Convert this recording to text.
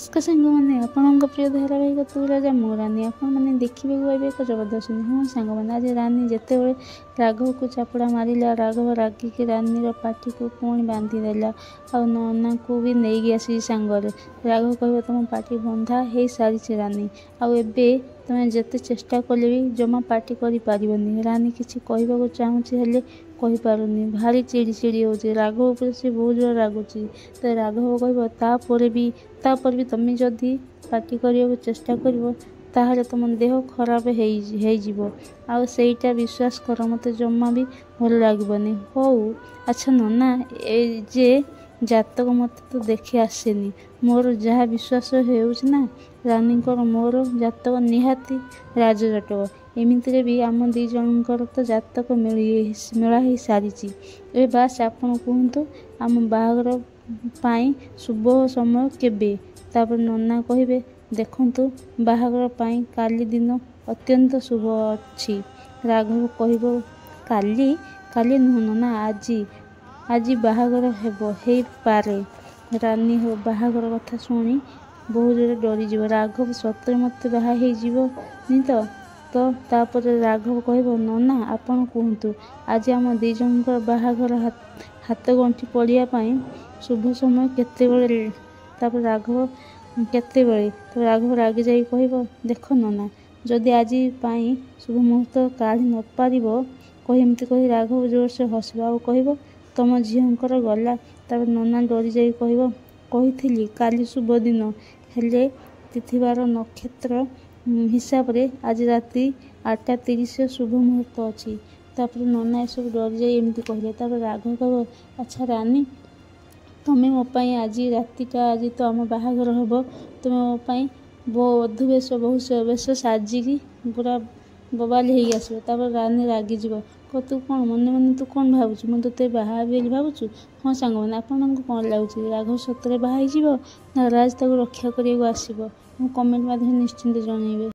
ନମସ୍କାର ସାଙ୍ଗମାନେ, ଆପଣଙ୍କ ପ୍ରିୟ ଧାରାବାହିକ ତୁ ରାଜା ମୋ ରାନୀ ଆପଣମାନେ ଦେଖିବାକୁ ପାଇବେ ଏକ ଜବରଦସ୍ତ। ହଁ ସାଙ୍ଗମାନେ, ଆଜି ରାନୀ ଯେତେବେଳେ ରାଘବକୁ ଚାପୁଡ଼ା ମାରିଲା, ରାଘବ ରାଗିକି ରାନୀର ପାଟିକୁ ପୁଣି ବାନ୍ଧିଦେଲା ଆଉ ନନାକୁ ବି ନେଇକି ଆସିଛି ସାଙ୍ଗରେ। ରାଘବ କହିବ, ତୁମ ପାଟି ବନ୍ଧା ହେଇସାରିଛି ରାନୀ, ଆଉ ଏବେ ତୁମେ ଯେତେ ଚେଷ୍ଟା କଲେ ବି ଜମା ପାଟି କରିପାରିବନି। ରାନୀ କିଛି କହିବାକୁ ଚାହୁଁଛି, ହେଲେ କହିପାରୁନି। ଭାରି ଚିଡ଼ି ଚିଡ଼ି ହେଉଛି। ରାଘବ ଉପରେ ସେ ବହୁତ ଜୋର ରାଗୁଛି। ତ ରାଘବ କହିବ, ତାପରେ ବି ତୁମେ ଯଦି ପାଟି କରିବାକୁ ଚେଷ୍ଟା କରିବ, ତାହେଲେ ତୁମ ଦେହ ଖରାପ ହେଇଯିବ, ଆଉ ସେଇଟା ବିଶ୍ୱାସ କର, ମୋତେ ଜମା ବି ଭଲ ଲାଗିବନି। ହଉ ଆଚ୍ଛା ନନା, ଏ ଯେ ଜାତକ ମୋତେ ତ ଦେଖି ଆସେନି, ମୋର ଯାହା ବିଶ୍ୱାସ ହେଉଛି ନା, ରାନୀଙ୍କର ମୋର ଜାତକ ନିହାତି ରାଜଜାତକ। ଏମିତିରେ ବି ଆମ ଦୁଇ ଜଣଙ୍କର ତ ଜାତକ ମେଳା ହେଇସାରିଛି। ଏବେ ବାସ୍ ଆପଣ କୁହନ୍ତୁ, ଆମ ବାହାଘର ପାଇଁ ଶୁଭ ସମୟ କେବେ? ତାପରେ ନନା କହିବେ, ଦେଖନ୍ତୁ, ବାହାଘର ପାଇଁ କାଲି ଦିନ ଅତ୍ୟନ୍ତ ଶୁଭ ଅଛି। ରାଘବ କହିବ, କାଲି? କାଲି ନୁହଁ ନନା, ଆଜି ଆଜି ବାହାଘର ହେବ ହେଇପାରେ। ରାନୀ ବାହାଘର କଥା ଶୁଣି ବହୁତ ଜୋରେ ଡରିଯିବ। ରାଘବ ସତରେ ମୋତେ ବାହା ହେଇଯିବନି ତ? ତ ତାପରେ ରାଘବ କହିବ, ନନା ଆପଣ କୁହନ୍ତୁ, ଆଜି ଆମ ଦୁଇ ଜଣଙ୍କର ବାହାଘର ହାତ ଗଣ୍ଠି ପଡ଼ିବା ପାଇଁ ଶୁଭ ସମୟ କେତେବେଳେ? ତାପରେ ରାଘବ କେତେବେଳେ? ତାପରେ ରାଘବ ରାଗି ଯାଇ କହିବ, ଦେଖ ନନା, ଯଦି ଆଜି ପାଇଁ ଶୁଭ ମୁହୂର୍ତ୍ତ କାଢ଼ି ନପାରିବ କହି, ଏମିତି କହି ରାଘବ ଜୋରସେ ହସିବ ଆଉ କହିବ, ତମ ଝିଅଙ୍କର ଗଲା। ତାପରେ ନନା ଡରିଯାଇ କହିବ, କହିଥିଲି କାଲି ଶୁଭ ଦିନ, ହେଲେ ତିଥିବାର ନକ୍ଷତ୍ର ହିସାବରେ ଆଜି ରାତି 8:30 ଶୁଭ ମୁହୂର୍ତ୍ତ ଅଛି। ତାପରେ ନନା ଏସବୁ ଡରିଯାଇ ଏମିତି କହିଲେ। ତାପରେ ରାଘବ କହିବ, ଆଚ୍ଛା ରାନୀ, ତମେ ମୋ ପାଇଁ ଆଜି ରାତିଟା, ଆଜି ତ ଆମ ବାହାଘର ହେବ, ତୁମେ ମୋ ପାଇଁ ବଧୂ ବେଶ, ବହୁ ବେଶ ସାଜିକି ପୁରା ବବାଲ ହେଇକି ଆସିବ। ତାପରେ ରାନୀ ରାଗିଯିବ। ତୁ କ'ଣ ମନେ ମନେ ତୁ କ'ଣ ଭାବୁଛୁ? ମୁଁ ତୋତେ ବାହା ହେବି ବୋଲି ଭାବୁଛୁ? ହଁ ସାଙ୍ଗମାନେ, ଆପଣଙ୍କୁ କ'ଣ ଲାଗୁଛି? ରାଘବ ସତରେ ବାହା ହେଇଯିବ ନା ରାଜ ତାକୁ ରକ୍ଷା କରିବାକୁ ଆସିବ? ମୁଁ କମେଣ୍ଟ ମାଧ୍ୟମରେ ନିଶ୍ଚିନ୍ତ ଜଣାଇବେ।